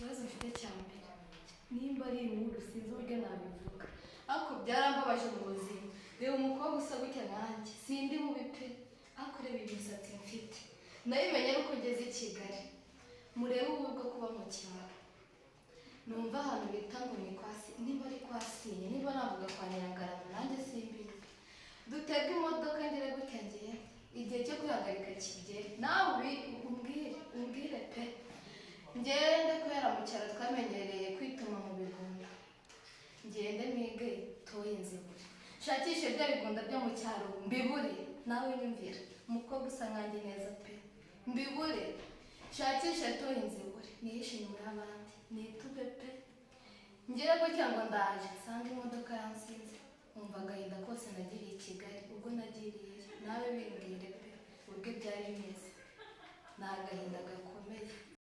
Ikibazo mfite cya mbere, nimba ari inkuru, sinzi uburyo nabivuga, ariko byarambabaje mu buzima. Reba umukobwa usa gutya nanjye, sindi mubi pe, ariko reba imisatsi mfite, nayimenye ari uko ngeze i Kigali. Murebe ubu bwo kuba mu cyaro, numva ahantu bita ngo ni kwa niba ari kwa Sinye, niba navuga kwa Nyirangarama, nanjye simbizi. Dutege imodoka, ngere gutya, ngende, igihe cyo kwihagarika kigere, nawe umbwire, umbwire pe. Ngende, kubera mu cyaro twamenyereye kwituma mu bigunda, ngende nige toye nzibure, nshakishe bya bigunda byo mu cyaro mbibure. Nawe nyumvira, umukobwa usa nkanjye neza pe, mbibure, nshakishe toye nzibure, nihishe inyuma y'abandi, nitube pe. Ngere gutya ngo ndaje, nsanga imodoka yansinze. Nkumva agahinda kose nagiriye i Kigali ubwo nagiriyeyo. Nawe bimbwire pe, uburyo byari bimeze, ni agahinda gakomeye.